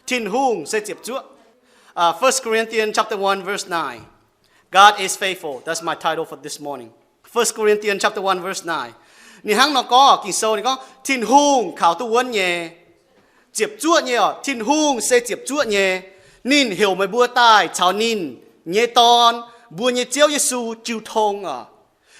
Tin-Hungh se ziepc zuoqv. Uh, First Corinthians chapter one, verse nine. God is faithful. That's my title for this morning. First Corinthians chapter one, verse nine. Ninh hnangv nor gorngv, Ging-Sou ninh gorngv, Tin-Hungh kaux duqv wuonv nyei. Ziepc zuoqv nyei oc. Tin-Hungh se ziepc zuoqv nyei. Ninh heuc meih mbuo daaih caux ninh nyei Dorn, mbuo nyei Ziouv Yesu jiu tong oc.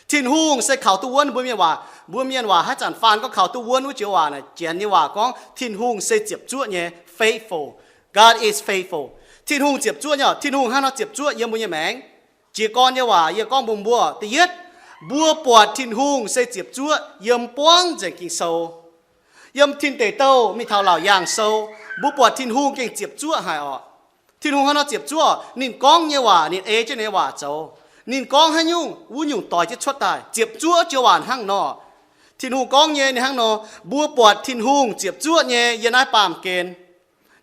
Tin-Hungh se kaux duqv wuonv. Mbuo mienh waac, mbuo mienh waac haaix zanc faan gorngv kaux duqv wuonv wuov joux waac naaic, Janx nyei waac gorngv Tin-Hungh se ziepc zuoqv nyei, faithful. God is faithful. Tin-Hungh ziepc zuoqv nyei oc. Tin-Hungh hnangv nor ziepc zuoqv yiem mbuo nyei maengc. Jiez gorn nyei waac yie gorngv mbuox mbuo, da'yietv, mbuo buatc Tin-Hungh se ziepc zuoqv yiem buangv nzengc Ging-Sou. Yiem Tin Deic Douh mingh taux Laauc Yaangh Sou, mbuo buatc Tin-Hungh gengh ziepc zuoqv haic oc. Tin-Hungh hnangv nor ziepc zuoqv, ninh gorngv nyei waac, ninh ei jienv ninh nyei waac zoux. Ninh gorngv haaix nyungc, wuov nyungc doix jienv cuotv daaih. Ziepc zuoqv joux waac hnangv nor. Tin-Hungh gorngv nyei ninh hnangv nor, mbuo buatc Tin-Hungh ziepc zuoqv nyei yiem naaiv baamh gen.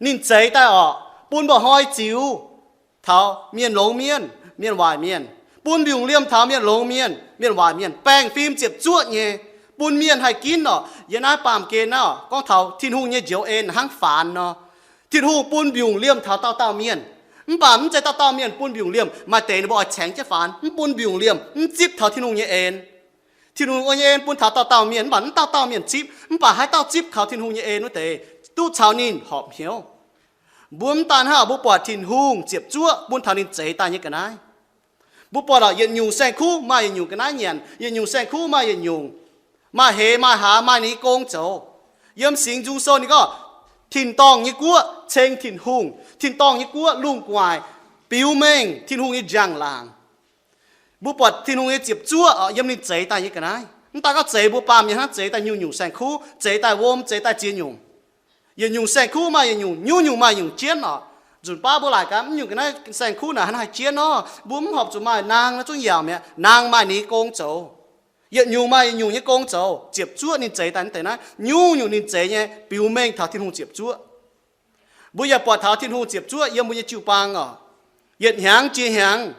Ninh zeix daaih oc, bun mba'hnoi ziux taux mienh longx mienh, mienh waaic mienh, bun mbiungc liemh taux mienh longx mienh, mienh waaic mienh, baengh fim ziepc zuoqv nyei, bun mienh haih ginv oc. Yiem naaiv baamh gen naaiv oc, gorngv taux Tin-Hungh nyei njoux en hnangv faanx nor. Tin-Hungh bun mbiungc liemh taux dauh dauh mienh, mv baac mv zeiz dauh dauh mienh bun mbiungc liemh. Maaih deix ninh mbuo oix caengx jienv faanx, mv bun mbiungc liemh, mv zipv taux Tin-Hungh nyei en. Tin-Hungh nyei en bun taux dauh dauh mienh, mv baac mv dauh dauh mienh zipv. Mv baac haaix dauh zipv kaux Tin-Hungh nyei en wuov deix, duqv caux ninh horpc hnyouv. Mbuo mv daan hnangv, mbuo buatc Tin-Hungh ziepc zuoqv bun taux ninh zeix daaih nyei ga'naaiv. Mbuo buatc oc, yietc nyungc saeng-kuv maaih yietc nyungc ga'naaiv nyanc, yietc nyungc saeng-kuv maaih yietc nyungc, maaih hleix maaih hlaax maaih ninh nyei gong zoux. Yiem Singx Nzung Sou ninh gorngv, tin-dorngh nyei guoqv ceng Tin-Hungh, tin-dorngh nyei guoqv lungh gu'nguaaic biux mengh Tin-Hungh nyei njang-laangc. Mbuo buatc Tin-Hungh nyei ziepc zuoqv oc, yiem ninh zeix daaih nyei ga'naaiv. Mv daan gorngv zeix mbuo baamh mienh hnangv, zeix daaih nyungc-nyungc saeng-kuv, zeix daaih wuom, zeix daaih ziex nyungc. Yietc nyungc saeng-kuv maaih yietc nyungc, nyungc-nyungc maaih nyungc jienv oc. Nzunc baav mbuo laaic gaax, mv nyungc ga'naaiv saeng-kuv naaic hnangv haaix jienv nor, mbuo mv horpc zuqc maaih naang nor zungv yaauc mi'aqv. Naang maaih ninh nyei gong zoux. Yietc nyungc maaih yietc nyungc nyei gong zoux. Ziepc zuoqv ninh zeix daaih naaiv deix naaiv, nyungc-nyungc ninh zeix nyei biux mengh taux Tin-Hungh ziepc zuoqv. Mbuo yaac buatc taux Tin-Hungh ziepc zuoqv yiem mbuo nyei jiu-baang oc. Yietc hnyangx jiex hnyangx,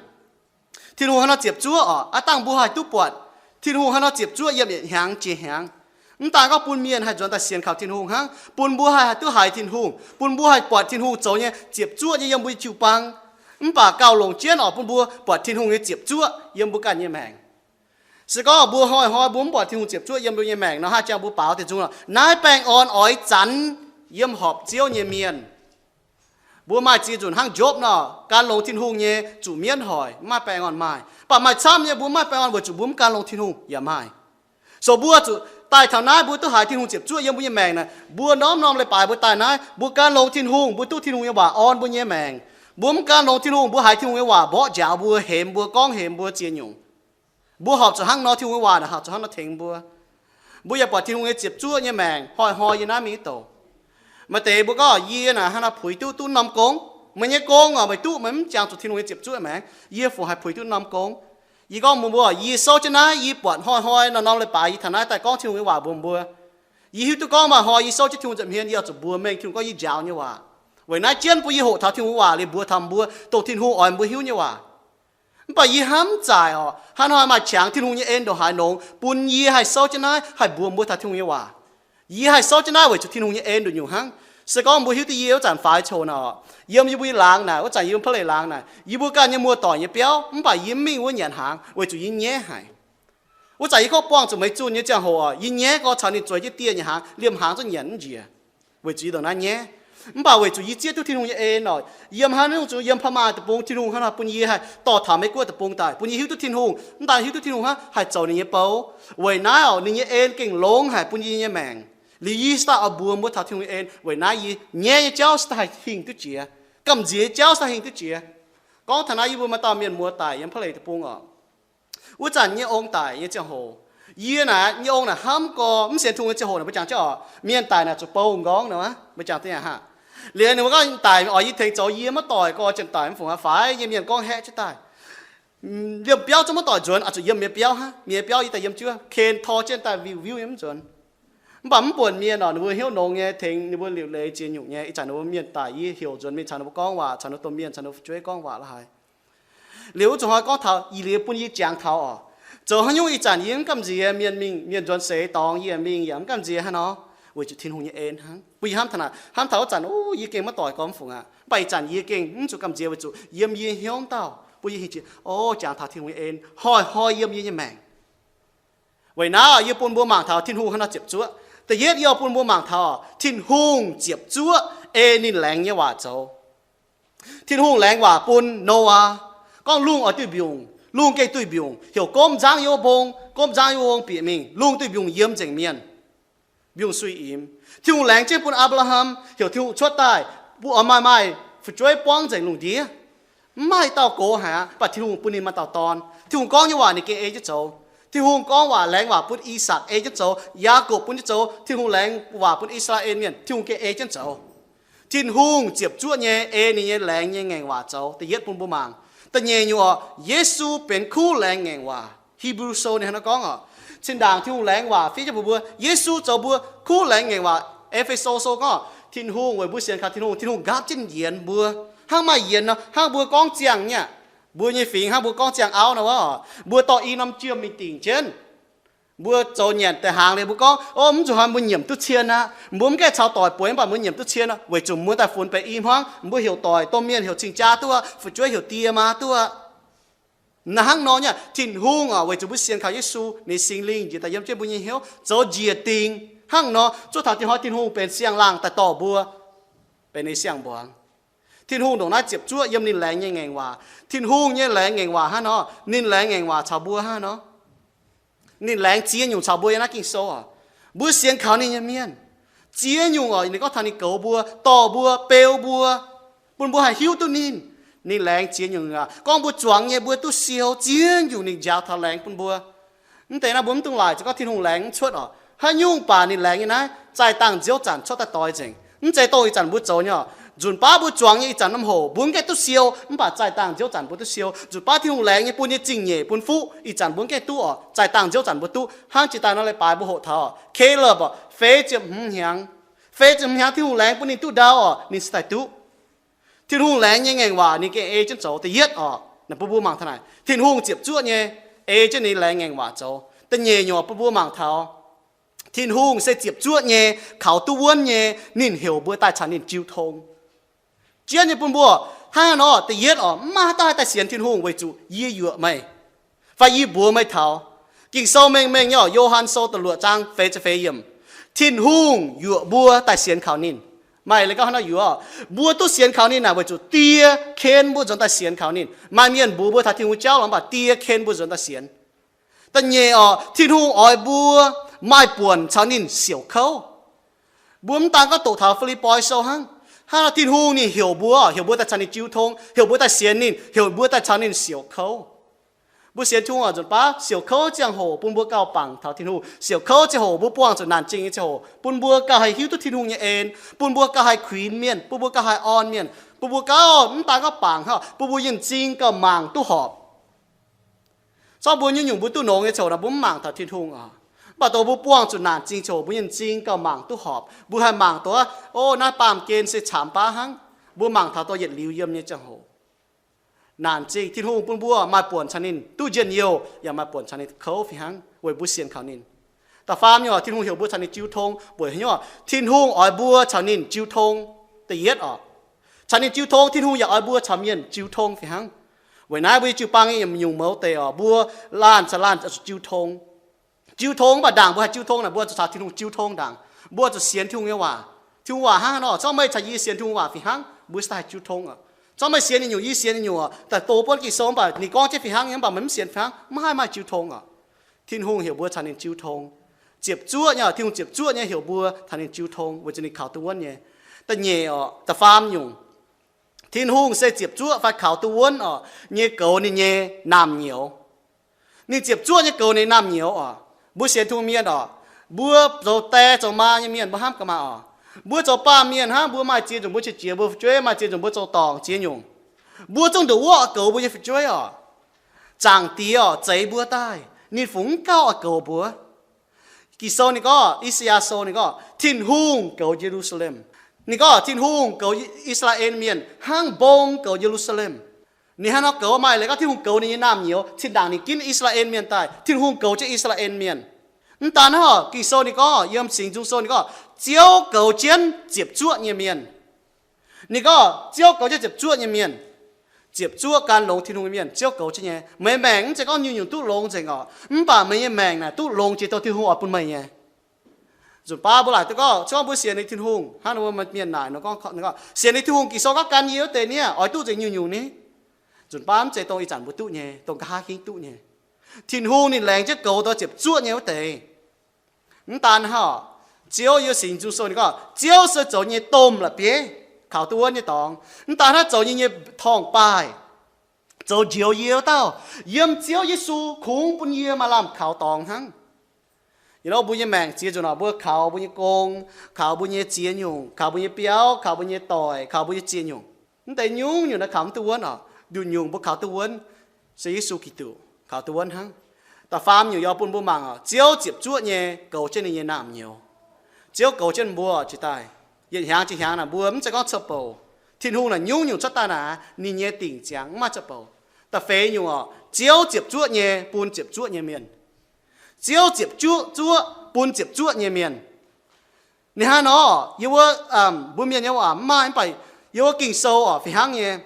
Tin-Hungh hnangv nor ziepc zuoqv oc. Aav dangh mbuo haih duqv buatc Tin-Hungh hnangv nor ziepc zuoqv yiem yietc hnyangx jiex hnyangx. Mv daan gorngv bun mienh haih nzuonx daaih sienx kaux Tin-Hungh hnangv, bun mbuo haih haih duqv haiz Tin-Hungh, bun mbuo haih buatc Tin-Hungh zoux nyei ziepc zuoqv nyei yiem mbuo nyei jiu-baang. Mv baac gauh longc jienv oc, bun mbuo buatc Tin-Hungh nyei ziepc zuoqv yiem mbuo ganh nyei maengc. Se gorngv mbuo hnoi-hnoi mbuo mv buatc Tin-Hungh ziepc zuoqv yiem mbuo nyei maengc nor, haaix jangx mbuo baaux deix nzung lorqc. Naaiv baengh orn oix zanc yiem horpc Ziouv nyei mienh. Mbuo maaih ziex nzunc hnangv Njopv nor, gan longx Tin-Hungh nyei zuqc mienv hoic, mv maaih baengh orn maaih. Mv baac maaih camv nyei mbuo mv maaih baengh orn weic zuqc mbuo mv gan longx Tin-Hungh yaac maaih. So mbuo zuqc daaih taux naaiv, mbuo duqv haiz Tin-Hungh ziepc zuoqv yiem mbuo nyei maengc naaic, mbuo norm-norm leiz-baaix mbuo daaih naaiv, mbuo gan longx Tin-Hungh, mbuo duqv Tin-Hungh nyei waac orn mbuo nyei maengc. Mbuo mv gan longx Tin-Hungh, mbuo haiz Tin-Hungh nyei waac mborqv njaaux mbuo, hemx mbuo, gorngv hemx mbuo ziex nyungc. Mbuo horpc zuqc hnangv nor Tin-Hungh nyei waac naaic horpc zuqc hnangv nor tengx mbuo. Mbuo yaac buatc Tin-Hungh nyei ziepc zuoqv nyei maengc hnoi-hnoi yiem naaiv mingh mv douc. Maaih deix mbuo gorngv, yie naaic hnangv naaiv puix duqv duqv norm gong. Meih nyei gong oc, meih duqv, meih mv jangx zuqc Tin-Hungh nyei ziepc zuoqv maengc, yie fungc haih puix duqv norm gong? Yie gorngv mbuox mbuo, yie souv jienv naaiv, yie buatc hnoi-hnoi norm-norm leiz-baaix yie taux naaiv daaih gorngv Tin-Hungh nyei waac mbuox mbuo. Yie hiuv duqv gorngv maaih hnoi yie souv jienv Tin-Hungh nza'hmien, yie oix zuqc mbuox mengh Tin-Hungh gorngv yie njaaux nyei waac. Weic naaiv jienv bun yie hoqc taux Tin-Hungh nyei waac liuz mbuox taux mbuo, dongh Tin-Hungh oix mbuo hiuv nyei waac. Mv baac yie hnamv mv zaic oc, haaix hnoi maaih qangx Tin-Hungh nyei en ndongc haaix nongx bun yie haih souv jienv naaiv haih mbuox mbuo taux Tin-Hungh nyei waac. Yie haih souv jienv naaiv weic zuqc Tin-Hungh nyei en nduqc nyungc hnangv. Se gorngv mbuo hiuv duqv yie wuov zanc faix coc naaic oc, yiem yie mbuo nyei laangz naaic, wuov zanc yie mbuo พระเหล็ก laangz naaic, yie mbuo ganh nyei muoz-doic nyei biauv, mv baac yie mv mingh wuov nyanc hnaangx weic zuqc yie nyaiv haic. Wuov zanc yie gorngv buangh zuqc meix zunh nyei ziangh hoc oc, yie nyaiv gorx caux ninh zueiz jienv dieh nyei hnaangx, liemh hnaangx zungv nyanc mv njiec, weic zuqc yie ndongc naaiv nyaiv. Mv baac weic zuqc yie zieqv duqv Tin-Hungh nyei en oc, yiem haaix nyungc zuqc yiem พม่า deic-bung, Tin-Hungh hnangv naaic bun yie haih dorh taux Meiv-Guoqv deic-bung daaih, bun yie hiuv duqv Tin-Hungh, mv daan hiuv duqv Tin-Hungh hnangv haih zoux ninh nyei bou. Weic naaiv oc, ninh nyei en gengh longx haic bun yie nyei maengc. Liuz yie se daaih oix mbuox mbuo taux Tin-Hungh nyei en, weic naaiv yie nyaiv nyei jauv se daaih haih hingh duqv jiex, gamh nziex nyei jauv se daaih hingh duqv jiex. Gorngv taux naaiv yie mbuo maaih dauh mienh muoz-doic yiem พระเหล็ก deic-bung oc. Wuov zanc nyei ong daic nyei ziangh hoc, yie naaic nyei ong naaic hnamv gorx mv sienx Tin-Hungh nyei ziangh hoc naaic mbuo jangx jienv oc, mienh daic naaic zuqc bou m'nqorngv nor, mbuo jangx daaih aqv. Liuz ninh mbuo gorngv daic oix yie tengx zoux, yie maiv doic gorx, janx-daic mv fungc aqv, faix nyei mienh gorngv haeqv jienv daaih. Liemh biauv zungv maiv doic nzuonx, oix zuqc yiem mienh biauv hnangv. Mienh biauv yie daaih yiem jienv, ken tor jienv daaih viu-viu nyei mv nzuonx. Mv baac mv buonc mienh oc, ninh mbuo hnyouv nongx nyei, tengx ninh mbuo liuc leiz ziex nyungc nyei. Ih zanc ninh mbuo mienh daic, yie heuc nzuonx mingh caux ninh mbuo gorngv waac, caux ninh mbuo domh mienh, caux ninh mbuo fu'jueiv gorngv waac la'haaix. Liuz wuov zuqc hnoi gorngv taux ih liuz bun yie jangx taux oc, zoux haaix nyungc ih zanc yie mv gamh nziex mienh mingh, mienh nzuonx seix dorngx yie mingh yaac mv gamh nziex haaix nor. weic zuqc Tin-Hungh nyei en hnangv. Bun yie hnamv taux naaic, hnamv taux wuov zanc, o, yie gengh maiv doic gormx fungc aqv. Mv baac ih zanc yie gengh mv zuqc gamh nziex weic zuqc yiem yie hnyouv dauh, bun yie hingh jiex, o, jangx taux Tin-Hungh nyei en, hnoi-hnoi yiem yie nyei maengc. Weic naaiv yie bun mbuo mangc taux Tin-Hungh haaix nor ziepc zuoqv. Da'yietv yie bun mbuo mangc taux Tin-Hungh ziepc zuoqv ei ninh laengz nyei waac zoux. Tin-Hungh laengz waac bun Noyaa, gorngv lungh oix duih mbiungc, lungh gengh duih mbiungc, heuc gomv nzangv youv mbong, gomv nzangv youv mbong bieqc mingh, lungh duih mbiungc yiem nzengc mienh, mbiungc suiv-imx. Tin-Hungh laengz jienv bun Apc^laa^ham, heuc Tin-Hungh cuotv daaih, bun oix maaih, maaih fu'jueiv buangv nzengc lungh ndiev. Mv maaih dauh gox haic aqv, mv baac Tin-Hungh bun ninh maaih dauh dorn. Tin-Hungh gorngv nyei waac ninh gengh ei jienv zoux. Tin-Hungh gorngv waac, laengz waac bun I^sakc, ei jienv zoux. Yaakopv bun jienv zoux. Tin-Hungh laengz waac bun I^saa^laa^en Mienh, Tin-Hungh gengh ei jienv zoux. Tin-Hungh ziepc zuoqv nyei ei ninh nyei laengz nyei ngaengc waac zoux. Da'yietv bun mbuo mangc. Da'nyeic nyungc oc, Yesu benx kuv laengz ngaengc waac. Hipv^lu Sou ninh hnangv naaiv gorngv oc, zinh ndaangc Tin-Hungh laengz waac fiev jienv mbuox mbuo, Yesu zoux mbuo kuv laengz ngaengc waac. E^fe^so Sou gorngv, Tin-Hungh weic mbuo sienx kaux Tin-Hungh, Tin-Hungh nqaapv jienv yienx mbuo. Hnangv maaih yienx nor, hnangv mbuo gorngv ziangh nyei, mbuo nyei fingx hnangv mbuo gorngv ziangh auv nor wuov, mbuo dorh i norm jiem mingh dingc jienv. Mbuo zoux nyanc deix hnaangx liuz mbuo gorngv, o, mv zuqc hnoi mbuo nyiemc duqv cien aqv. Mbuo mv gaengh caux doic bueix mv baac mbuo nyiemc duqv cien aqv, weic zuqc mbuo daaih funx benx i hmuangv. Mbuo heuc doic, domh mienh heuc cing-jaa duqv, fu'jueiv heuc die maa duqv. Naaiv hnangv nor nyei, Tin-Hungh oc, weic zuqc mbuo sienx kaux Yesu, ninh Singx Lingh njiec daaih yiem jienv mbuo nyei hnyouv zoux njiec dingc. Hnangv nor zuov taux ih hnoi Tin-Hungh benx siang-laangh daaih dorh mbuo benx ninh siang-mbuangz. Tin-Hungh ndongc naaiv ziepc zuoqv yiem ninh laengz nyei ngaengc waac. Tin-Hungh nyei laengz ngaengc waac hnangv nor, ninh laengz ngaengc waac caux mbuo hnangv nor. Ninh laengz ziex nyungc caux mbuo yiem naaiv Ging-Sou oc. Mbuo sienx kaux ninh nyei mienh, ziex nyungc oc, ninh gorngv taux ninh goux mbuo, dorh mbuo, beu mbuo, bun mbuo haih hiuv duqv ninh. Ninh laengz ziex nyungc aqv. Gorngv mbuo zuangx nyei mbuo duqv siou, ziex nyungc ninh njaaux taux laengz bun mbuo. Mv deix naaiv mbuo mv dungx laaic, se gorngv Tin-Hungh laengz mv cuotv oc. Haaix nyungc baac ninh laengz nyei naaiv, zaih dangh nziouv zanc cuotv daaih doix nzengc. Mv zeiz dongh ih zanc mbuo zoux nyei oc. Nzunc baav mbuo zuangx nyei ih zanc norm hoc mbuo mv gaengh duqv siou, mv baac zaih dangh nziouv zanc mbuo duqv siou. Nzunc baav Tin-Hungh laengz nyei bun nyei zingh nyeic bun fuqv ih zanc mbuo mv gaengh duqv oc, zaih dangh nziouv zanc mbuo duqv. Hnangv jiex daaih nor leiz-baaix mbuo hoqc taux oc, Caleb oc, feix ziepc hmz hnyangx, feix ziepc hmz hnyangx Tin-Hungh laengz bun ninh duqv ndau oc, ninh se daaih duqv. Tin-Hungh laengz nyei ngaengc waac ninh gengh ei jienv zoux. Da'yietv oc, naaic bun mbuo mangc taux naaic, Tin-Hungh ziepc zuoqv nyei ei jienv ninh laengz ngaengc waac zoux. Da'nyeic nyungc bun mbuo mangc taux Tin-Hungh se ziepc zuoqv nyei, kaux duqv wuonv nyei, ninh heuc mbuo daaih caux ninh jiu tong. Jienv nyei bun mbuo, hnangv nor, da'yietv oc, mv maaih haaix dauh haih daaih sienx Tin-Hungh weic zuqc yie yuoqc meih, fai yie mbuox meih taux. Ging-Sou mengh mengh nyei oc, Yo^han Sou da'luoqc zaang feix ziepc feix yiemc, Tin-Hungh yuoqc mbuo daaih sienx kaux ninh. Maaih leiz gorngv hnangv nor yuoqc, mbuo duqv sienx kaux ninh naaic weic zuqc Die ken mbuo nzuonx daaih sienx kaux ninh. Maaih mienh mbuox mbuo taux Tin-Hungh jauv lorqc, mv baac Die ken mbuo nzuonx daaih sienx. Da'nyeic oc, Tin-Hungh oix mbuo maaih buonc caux ninh siouc kouv. Mbuo mv daan gorngv doqc taux Fi^lipv^poi Sou hnangv. Hnangv nor Tin-Hungh ninh heuc mbuo, heuc mbuo daaih caux ninh jiu tong, heuc mbuo daaih sienx ninh, heuc mbuo daaih caux ninh siouc kouv. Mbuo sienx Tin-Hungh oc, nzunc baav siouc kouv ziangh hoc bun mbuo gauh bangc taux Tin-Hungh. Siouc kouv ziangh hoc mbuo buangh zuqc naanc zingh nyei ziangh hoc bun mbuo gauh haih hiuv duqv Tin-Hungh nyei en, bun mbuo gauh haih kuinx mienh, bun mbuo gauh haih orn mienh, bun mbuo gauh mv daan gorngv bangc hnangv, bun mbuo nyei m'zing gauh mangc duqv horpc. Zorqv mbuo nyei nyungc mbuo duqv nongx nyei ziangh hoc naaic mbuo mv mangc taux Tin-Hungh oc. Mv baac dongh mbuo buangh zuqc naanc zingh ziangh hoc mbuo nyei m'zing gauh mangc duqv horpc. Mbuo haih mangc dongh, o, naaiv baamh gen se caamx baav hnangv. Mbuo mangc taux dongh yietc liuz yiem nyei ziangh hoc. Naanc zingh Tin-Hungh bun mbuo maaih buonc caux ninh duqv njien-youh yaac maaih buonc caux ninh kouv fih hnangv weic mbuo sienx kaux ninh. Da'faam nyungc, Tin-Hungh heuc mbuo caux ninh jiu tong, weic haaix nyungc? Tin-Hungh oix mbuo caux ninh jiu tong. Da'yietv oc, caux ninh jiu tong, Tin-Hungh yaac oix mbuo caux mienh jiu tong fih hnangv. Weic naaiv mbuo nyei jiu-baang nyei yietc nyungc mouz deix oc, mbuo laanh caux laanh oix zuqc jiu tong. Jiu tong mv baac ndaangc mbuo haih jiu tong naaic, mbuo zuqc caux Tin-Hungh jiu tong ndaangc. Mbuo zuqc sienx Tin-Hungh nyei waac. Tin-Hungh waac hnangv haaix nor, zorqv meih caux yie sienx Tin-Hungh waac fih hnangv, mbuo se daaih jiu tong oc. Zorqv meih sienx nyei nyungc, yie sienx nyei nyungc oc, daaih doh buonv Ging-Sou mv baac ninh gorngv jienv fih hnangv nyei, mv baac meih mv sienx fih hnangv, mv haih maaih jiu tong oc. Tin-Hungh heuc mbuo caux ninh jiu tong. Ziepc zuoqv nyei, Tin-Hungh ziepc zuoqv nyei heuc mbuo caux ninh jiu tong weic zuqc ninh kaux duqv wuonv nyei. Da'nyeic oc, da'faam nyungc, Tin-Hungh se ziepc zuoqv fai kaux duqv wuonv oc nyei goux ninh nyei naamh nyouz. Ninh ziepc zuoqv nyei goux ninh naamh nyouz oc. Mbuo sienx Tin-Hungh mienh oc, mbuo zoux die zoux maa nyei mienh mbuo hnamv gaax maah oc. Mbuo zoux baamh mienh hnangv, mbuo maaih ziex nyungc mbuo qiex jiez mbuo fu'jueiv, maaih ziex nyungc mbuo zoux dorngc ziex nyungc. Mbuo zungv nduqc wuov oix goux mbuo nyei fu'jueiv oc. Zaangc Diex oc, zeix mbuo daaih, ninh fungc mv gauh oix goux mbuo. Ging-Sou ninh gorngv, I^saa^yaa Sou ninh gorngv, Tin-Hungh goux Ye^lu^saa^lem. Ninh gorngv Tin-Hungh goux I^saa^laa^en Mienh hnangv mbong goux Ye^lu^saa^lem. Ninh hnangv nor goux maaih leiz gorngv Tin-Hungh goux ninh nyei naamh nyouz, zinh ndaangc ninh ginv I^saa^laa^en Mienh daaih, Tin-Hungh goux jienv I^saa^laa^en Mienh. Mv daan hnangv, Ging-Sou ninh gorngv, yiem Singx Nzung Sou ninh gorngv, Ziouv goux jienv ziepc zuoqv nyei mienh. Ninh gorngv Ziouv goux jienv ziepc zuoqv nyei mienh, ziepc zuoqv gan longx Tin-Hungh nyei mienh Ziouv goux jienv nyei. Meih maengc mv zeiz gorngv nyungc-nyungc duqv longx nzengc orqc, mv baac meih nyei maengc naaic duqv longx jiex douh Tin-Hungh oix bun meih nyei. Nzunc baav mbuo laaic duqv gorngv, se gorngv mbuo sienx ninh Tin-Hungh hnangv nor, mienh naaic nor gorngv, sienx ninh Tin-Hungh, Ging-Sou gorngv gan yie wuov deix niaa oix duqv nzengc nyungc-nyungc ni. Nzunc baav mv zeiz dongh ih zanc mbuo duqv nyei, dongh nqa'haav hingv duqv nyei. Tin-Hungh ninh laengz jienv goux dongh ziepc zuoqv nyei wuov deix. Mv daan hnangv, Ziouv yiem Singx Nzung Sou ninh gorngv, Ziouv se zoux nyei domh la'bieiv, kaux duqv wuonv nyei dorngx. Mv daan hnangv, zoux nyei nyei torngv-baaih, zoux njoux yie wuov dauh, yiem Ziouv Yesu kungx bun yie maaih lamh kaux dorngx hnangv. Ih hnoi mbuo nyei maengc ziex nzunc orqc, mbuo kaux mbuo nyei gong, kaux mbuo nyei ziex nyungc, kaux mbuo nyei biauv, kaux mbuo nyei doic, kaux mbuo nyei ziex nyungc. Mv deix nyungc-nyungc naaiv kaux mv duqv wuonv orqc. Nduqc nyungc mbuo kaux duqv wuonv se Yesu Giduc kaux duqv wuonv hnangv. Da'faam nyungc yie oix bun mbuo mangc orqc, Ziouv ziepc zuoqv nyei goux jienv ninh nyei naamh nyouz. Ziouv goux jienv mbuo jiex daaih. Yietc hnyangx jiex hnyangx naaic mbuo mv zeiz gorngv cuotv bouc. Tin-Hungh naaic nyungc-nyungc cuotv daaih naaic ninh nyei dingc ziangx mv maaih cuotv bouc. Da'feix nyungc orqc, Ziouv ziepc zuoqv nyei bun ziepc zuoqv nyei mienh. Ziouv ziepc zuoqv, zuoqv bun ziepc zuoqv nyei mienh. Ninh hnangv nor, yie wuov, mbuo mienh nyei waac mv maaih, mv baac yie wuov Ging-Sou orqc fih hnangv nyei.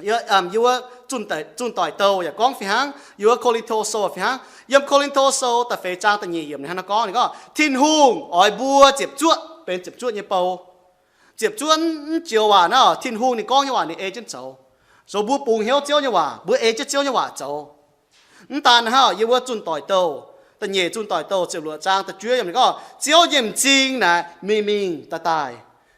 Yie wuov Zunh Doic Douh yaac gorngv fih hnangv, yie wuov Ko^lin^to Sou fih hnangv. Yiem Ko^lin^to Sou da'feix zaang da'nyeic yiemc ninh hnangv nor gorngv, ninh gorngv, Tin-Hungh oix mbuo ziepc zuoqv benx ziepc zuoqv nyei bou. Ziepc zuoqv mv joux waac naaiv, Tin-Hungh ninh gorngv nyei waac ninh ei jienv zoux. Zoux mbuo bungx hnyouv Ziouv nyei waac, mbuo ei jienv Ziouv nyei waac zoux. Mv daan hnangv, yiem wuov Zunh Doic Douh, da'nyeic Zunh Doic Douh ziepc luoqc zaang da'juov yiemc ninh gorngv, Ziouv nyei m'zing naaic mingh mingh daaih daaih.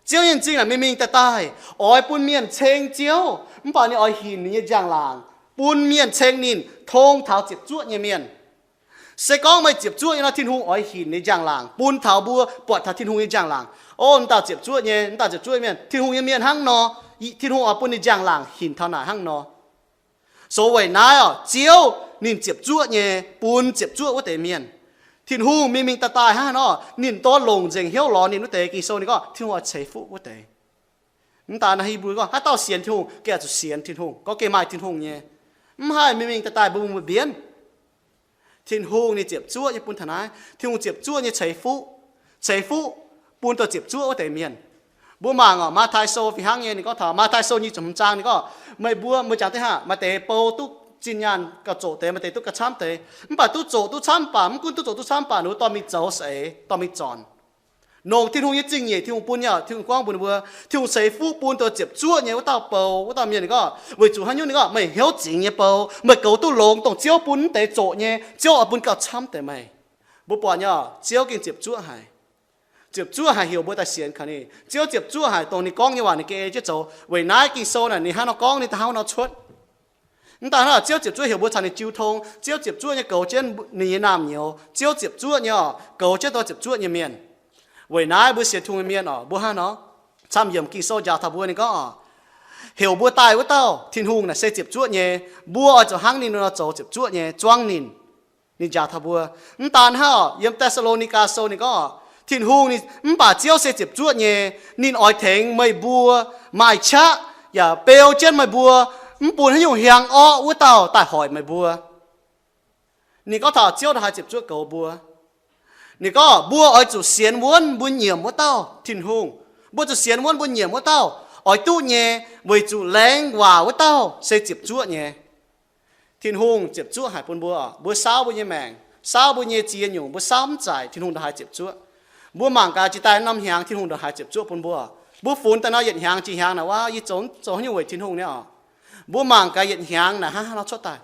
Ziouv nyei m'zing naaic mingh mingh daaih daaih, oix bun mienh ceng Ziouv, mv baac ninh oix hinc ninh nyei njang-laangc bun mienh ceng ninh tong taux ziepc zuoqv nyei mienh. Se gorngv meih ziepc zuoqv nyei nor, Tin-Hungh oix hinc ninh njang-laangc bun taux mbuo buatc taux Tin-Hungh nyei njang-laangc. O, m'dauh ziepc zuoqv nyei, m'dauh ziepc zuoqv nyei mienh, Tin-Hungh nyei mienh hnangv nor, Tin-Hungh oix bun ninh njang-laangc hinc taux naaic hnangv nor. So weic naaiv orqc, Ziouv ninh ziepc zuoqv nyei bun ziepc zuoqv wuov deix mienh. Tin-Hungh mingh mingh daaih daaih hnangv nor, ninh dorh longc nzengc hnyouv lorz ninh wuov deix. Ging-Sou ninh gorngv Tin-Hungh oix ceix fuqv wuov deix. Mv daan naaiv Hipv^lu gorngv, haaix dauh sienx Tin-Hungh, gengh zuqc sienx Tin-Hungh, gorngv gengh maaih Tin-Hungh nyei. Mv haih mingh mingh daaih daaih mbuo mbuo mbienv. Tin-Hungh ninh ziepc zuoqv nyei bun taux naaiv. Tin-Hungh ziepc zuoqv nyei ceix fuqv, ceix fuqv bun dongh ziepc zuoqv wuov deix mienh. Mbuo mangc orqc, Matv^tai Sou fih hnangv nyei, ninh gorngv taux Matv^tai Sou nyic ziepc hmz zaang, ninh gorngv, meih mbuo, meih jangx deix haav, maaih deix bou duqv zinh nyaanh gauh zoqc deix, maaih deix duqv gauh camv deix. Mv baac duqv zoqc duqv camv baac, mv gunv duqv zoqc duqv camv baac, ninh mbuo dorh mingh zoux saeng, dorh mingh zornc. Longc Tin-Hungh nyei zingh nyeic, Tin-Hungh bun nyei, Tin-Hungh gorngv mbuox ninh mbuo, Tin-Hungh ceix fuqv bun dongh ziepc zuoqv nyei wuov dauh bou, wuov dauh mienh. Ninh gorngv weic zuqc haaix nyungc? Ninh gorngv meih hnyouv zingx nyei bou, meih goux duqv longx dongh Ziouv bun mv deix zoqc nyei, Ziouv oix bun gauh camv deix meih. Mbuo buatc nyei, Ziouv gengh ziepc zuoqv haic. Ziepc zuoqv haic heuc mbuo daaih sienx kaux ninh. Ziouv ziepc zuoqv haic dongh ninh gorngv nyei waac ninh gengh ei jienv zoux. Weic naaiv Ging-Sou naaic ninh hnangv nor gorngv, ninh daaih hnangv nor cuotv. Mv daan hnangv, Ziouv ziepc zuoqv heuc mbuo caux ninh jiu tong. Ziouv ziepc zuoqv nyei goux jienv ninh nyei naamh nyouz. Ziouv ziepc zuoqv nyei orqc, goux jienv dongh ziepc zuoqv nyei mienh. Weic naaiv mbuo sienx Tin-Hungh nyei mienh orqc, mbuo hnangv nor camv-yiemc Ging-Sou njaaux taux mbuo, ninh gorngv orqc, heuc mbuo daaih wuov dauh Tin-Hungh naaic se ziepc zuoqv nyei. Mbuo oix zuqc hnangv ninh nor zoux ziepc zuoqv nyei, zuangv ninh. Ninh njaaux taux mbuo. Mv daan hnangv, yiem Daa^saa^lo^ni^gaa Sou ninh gorngv, Tin-Hungh ninh, mv baac Ziouv se ziepc zuoqv nyei. Ninh oix tengx meih mbuo maaih qaqv yaac beu jienv meih mbuo, mv bun haaix nyungc hiaang orqv wuov dauh daaih hoic meih mbuo. Ninh gorngv taux Ziouv haaix ziepc zuoqv goux mbuo. Ninh gorngv mbuo oix zuqc sienx wuonv mbuo nyiemc wuov dauh Tin-Hungh. Mbuo zuqc sienx wuonv mbuo nyiemc wuov dauh oix duqv nyei, weic zuqc laengz waac wuov dauh se ziepc zuoqv nyei. Tin-Hungh ziepc zuoqv haic bun mbuo. Mbuo saauv mbuo nyei maengc, saauv mbuo nyei ziex nyungc, mbuo saauv mv zaic, Tin-Hungh ndongc haaix ziepc zuoqv. Mbuo mangc gaax jiex daaih norm hnyangx Tin-Hungh ndongc haaix ziepc zuoqv bun mbuo. Mbuo funx daaih nor yietc hnyangx jiex hnyangx naaic, waav, yie zoux, zoux haaix nyungc weic Tin-Hungh niaa orqc? Mbuo mangc gaax yietc hnyangx naaic hnangv haaix nor cuotv daaih.